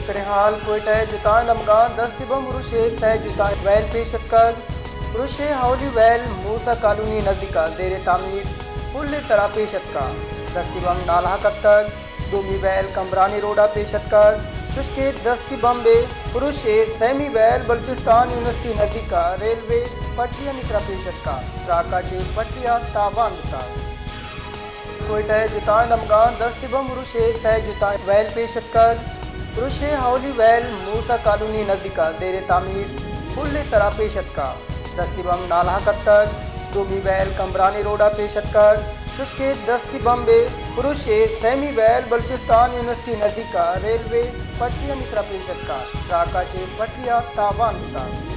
سرحال کوئٹہ ءِ جتائیں دمگاں دستی بمب ارش ءِ سئے جتائیں ویل پیش اتکگ۔ ارش ءِ اولی ویل موسیٰ کالونی ءِ نزیک ءَ زیر تعمیر پل ءِ سرا پیش اتکگ۔ دستی بمب نالہا کپتگ۔ دومی ویل کمبرانی روڈ ءَ پیش اتکگ، چوشکہ دستی بمب ءِ ارش ءِ سیمی ویل بلوچستان یونیورسٹی ءِ نزیک ءَ ریلوے پٹریانی سرا پیش اتکگ۔ ٹراک ءَ چہ پٹری ءَ تاوان بوتگ۔ کوئٹہ ءِ جتائیں دمگاں دستی بمب ارش ءِ سئے جتائیں ویل پیش اتکگ۔ ارش ءِ اولی ویل موسیٰ کالونی ءِ نزیک ءَ زیر تعمیر پل ءِ سرا پیش اتکگ۔ دستی بمب نالہا کپتگ۔ دومی ویل کمبرانی روڈ ءَ پیش اتکگ، چوشکہ دستی بمب ءِ ارش ءِ سیمی ویل بلوچستان یونیورسٹی ءِ نزیک ءَ ریلوے پٹریانی سرا پیش اتکگ۔ ٹراک ءَ چہ پٹری ءَ تاوان بوتگ۔